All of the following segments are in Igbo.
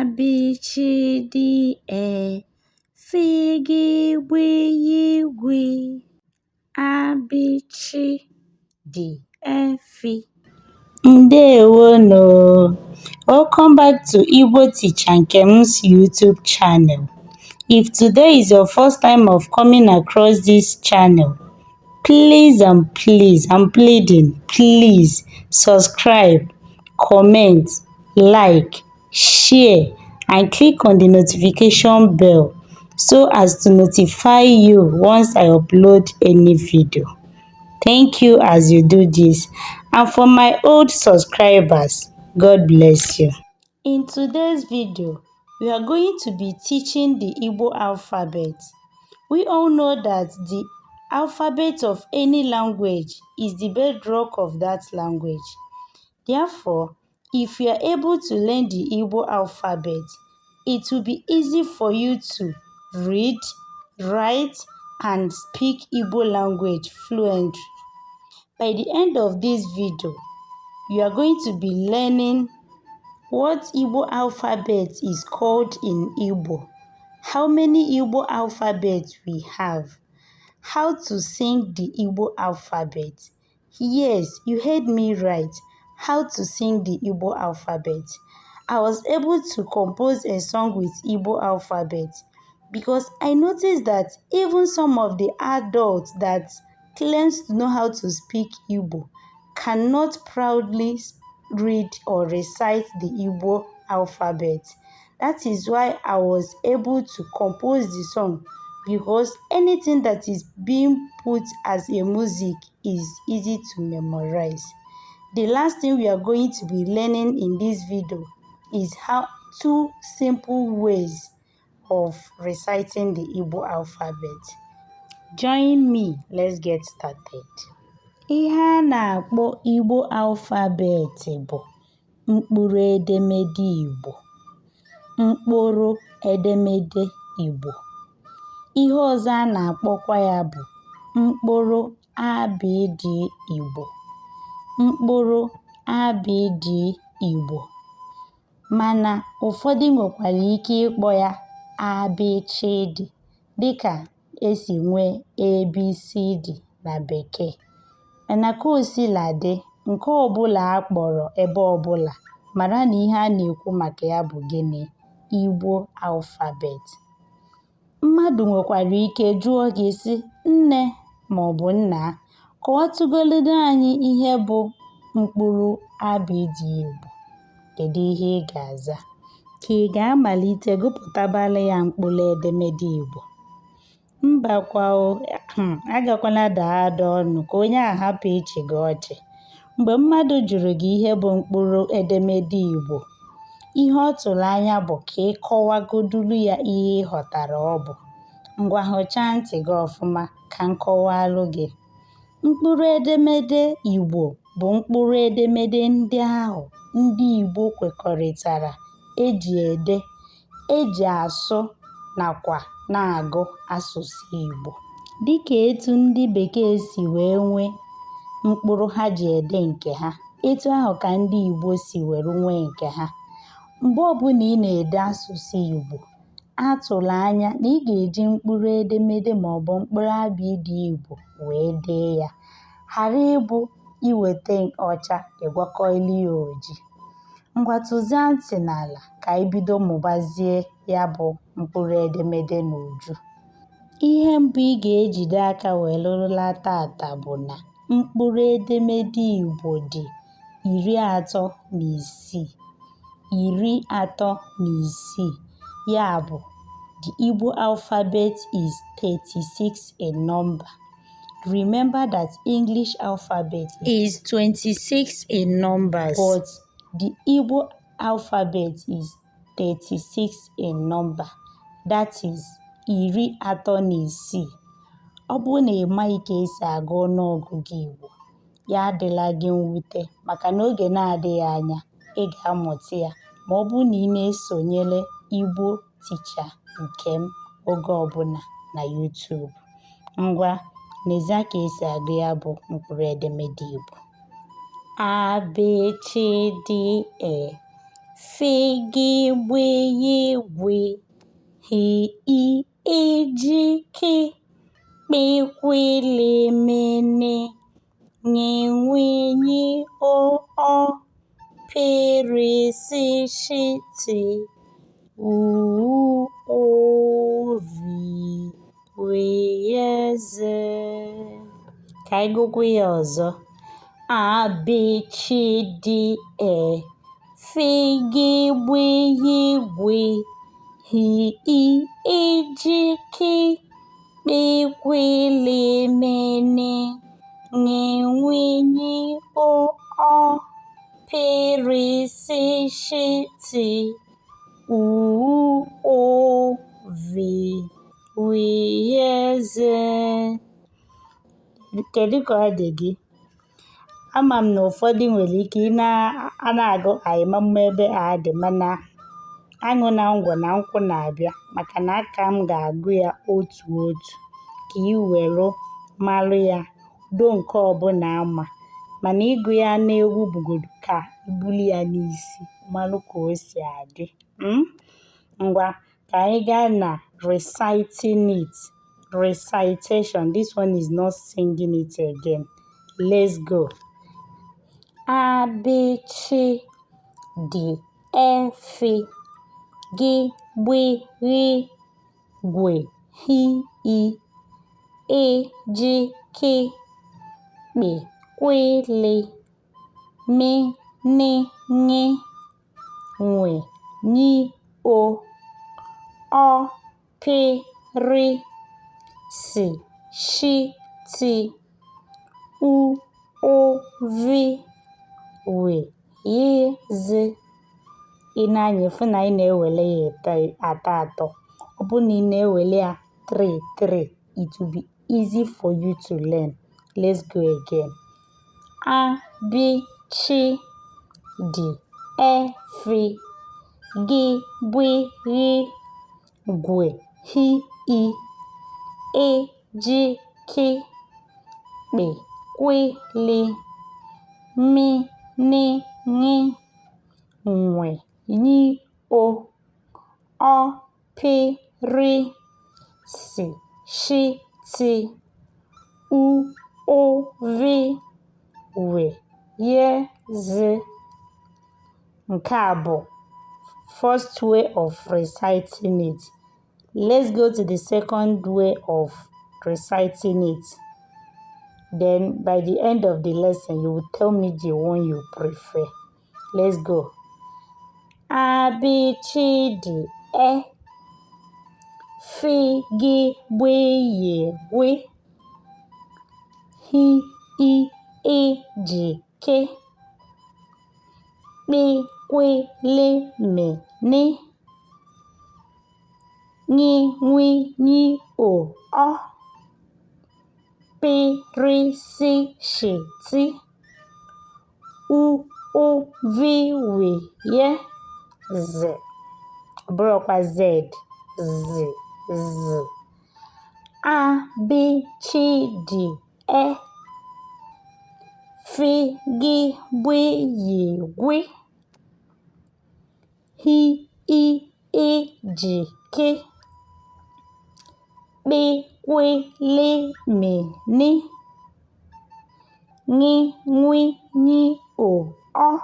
B, C, D, E, F, G, B, Y, G. A, B, C, D, E, F. Ndewonu. Welcome back to Igbo Teacher Nkem's YouTube channel. If today is your first time of coming across this channel, please and please, I'm pleading, please subscribe, comment, like, share and click on the notification bell so as to notify you once I upload any video. Thank you as you do this. And for my old subscribers, God bless you. In today's video, we are going to be teaching the Igbo alphabet. We all know that the alphabet of any language is the bedrock of that language. Therefore, if you are able to learn the Igbo alphabet, it will be easy for you to read, write, and speak Igbo language fluently. By the end of this video, you are going to be learning what Igbo alphabet is called in Igbo, how many Igbo alphabets we have, how to sing the Igbo alphabet. Yes, you heard me right. How to sing the Igbo alphabet. I was able to compose a song with Igbo alphabet because I noticed that even some of the adults that claims to know how to speak Igbo cannot proudly read or recite the Igbo alphabet. That is why I was able to compose the song, because anything that is being put as a music is easy to memorize. The last thing we are going to be learning in this video is how two simple ways of reciting the Igbo alphabet. Join me, let's get started. Ihe a na-akpọ Igbo alphabet bụ mkpụrụ edemede Igbo. Mkpụrụ edemede Igbo. Ihe ọzọ a na-akpọkwa ya bụ mkpụrụ abịdịị Igbo. Mkpụrụ abịdịị Igbo. Mana ụfọdụ nwekwara ike ịkpọ ya abịchịdị dịka esi nwee ABCD na bekee. Mana ka o sila dị, nke ọbụla a kpọrọ ebe ọbụla, mara na ihe a na-ekwu maka ya bụ gịnị? Igbo alphabet. Mmadụ nwekwara ike jụọ gị sị, "Nne maọbụ nna, kọwatụgolodu anyị ihe bụ mkpụrụ abịdịị Igbo." Kedu ihe ị ga-aza? Ka ị ga-amalite gụpụtabara ya mkpụrụ edemede Igbo? Mbakwa o, agakwana daa ada ọnụ ka onye a hapụ ịchị gị ọchị. Mgbe mmadụ jụrụ gị ihe bụ mkpụrụ edemede Igbo, ihe ọ tụrụ anya bụ ka ị kọwagodulu ya ihe ị ghọtara ọ bụ. Ngwa, hụchaa ntị gị ọfụma ka m kọwaalụ gị. Mkpụrụ edemede Igbo bụ mkpụrụ edemede ndị ahụ ndị Igbo kwekọrịtara eji ede, eji asụ nakwa na-agụ asụsụ Igbo. Dịka etu ndị bekee si wee nwee mkpụrụ ha ji ede nke ha, etu ahụ ka ndị Igbo si were nwee nke ha. Mgbe ọbụla ị na-ede asụsụ Igbo, atụla anya na ị ga-eji mkpụrụ edemede maọbụ mkpụrụ abịdịị Igbo wee dee ya. Ghara ịbụ iweta ọcha, ịgwakọọlụ ya oji. Ngwa, tụzie ntị n'ala ka anyị bido mụbazie ya bụ mkpụrụ edemede n'uju. Ihe mbụ ị ga-ejide aka wee lụrụla tata bụ na mkpụrụ edemede Igbo dị 36. 36. Ya bụ, the Igbo alphabet is 36 in number. Remember that English alphabet is 26 in numbers, but the Igbo alphabet is 36 in number. That is 36. Ọ bụrụ na ị maghị ka esi agụ ọnụọgụgụ Igbo, ya adịla gị mwute, maka na oge na-adịghị anya ị ga-amụta ya ma ọ bụrụ na ị na-esonyere Igbo Teacher Nkem oge ọbụla na YouTube. Ngwa, n'ezie ka esi agụ ya bụ mkpụrụ edemede Igbo. A, B, C, D, E, F G B Y Gw H I I J K P Q L M N Ñ Nw Ñ O Ọ P R S Sh T U Ụ V W Z. Ka anyị gụkwa ya ọzọ. A B C D E F G B Y Gw H I I J K P Q L M N Ñ Nw Ñ O Ọ P R S Sh T U Ụ V W Z. Kedu ka ọ dị gị? Ama m na ụfọdụ nwere ike ị na-agụ anyị ma ebe a dị, mana aṅụ na ngwọ na nkwụ na-abịa, maka na aka m ga-agụ ya otu otu ka ị were malụ ya udo nke ọbụla ama. Mana ịgụ ya n'egwu bụgodu ka ibuli ya n'isi malụ ka o si adị. Ngwa, ka anyị gaa na reciting it. Recitation. This one is not singing it again. Let's go. A B C D E F G B Gh Gw H I I J K P Q L M N Ñ Nw Ñ O Ọ P R S Sh T U Ụ V W Y Z. Ị na-anya ịfụ na anyị na-ewele ya atọ atọ. Ọ bụrụ na ị na-ewele ya 3 3, it will be easy for you to learn. Let's go again. A B C D E F G B Gh Gw H I I J K P Q L M N Ñ Nw Ñ O Ọ P R S Sh T U Ụ V W Y Z. Nke a bụ first way of reciting it. Let's go to the second way of reciting it. Then by the end of the lesson, you will tell me the one you prefer. Let's go. A B C D E F G B Y Gw H I I J K P Q L M N Ñ Nw Ñ O Ọ P R S Sh T U Ụ V W Y Z. Ọ bụrụkwa Z, Z, Z. A B C D E F G B Y Gw H I I J K P Q L M N Ñ Nw Ñ O Ọ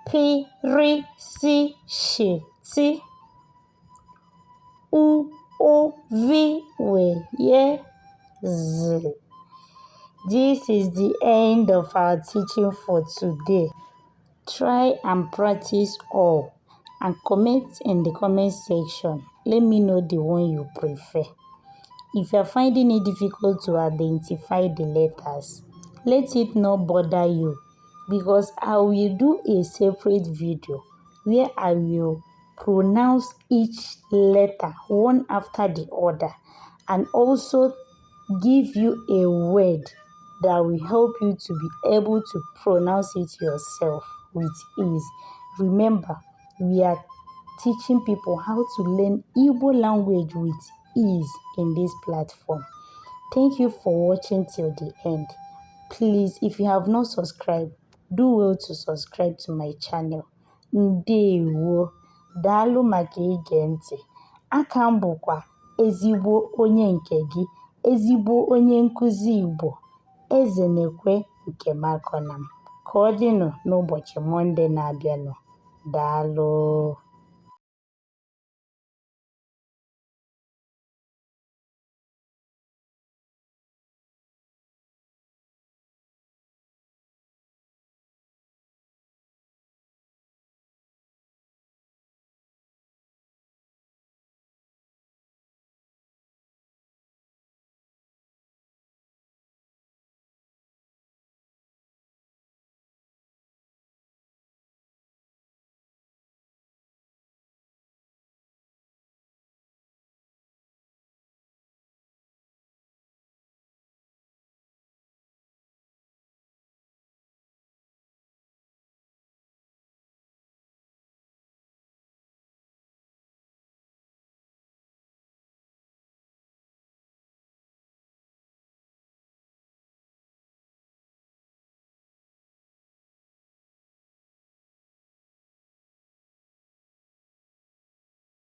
P R S Sh T U Ụ V W Y Z. This is the end of our teaching for today. Try and practice all and comment in the comment section. Let me know the one you prefer. If you are finding it difficult to identify the letters, let it not bother you, because I will do a separate video where I will pronounce each letter one after the other and also give you a word that will help you to be able to pronounce it yourself with ease. Remember, we are teaching people how to learn Igbo language with ease in this platform. Thank you for watching till the end. Please, if you have not subscribed, do well to subscribe to my channel. Ndewo. Daalụ maka ige ntị. Aka m bụkwa ezigbo onye nke gị, ezigbo onye nkụzi Igbo, Ezenekwe Nkemakọnam. Ka ọ dịnụ n'ụbọchị Mọnde na-abịanụ. Daalụ.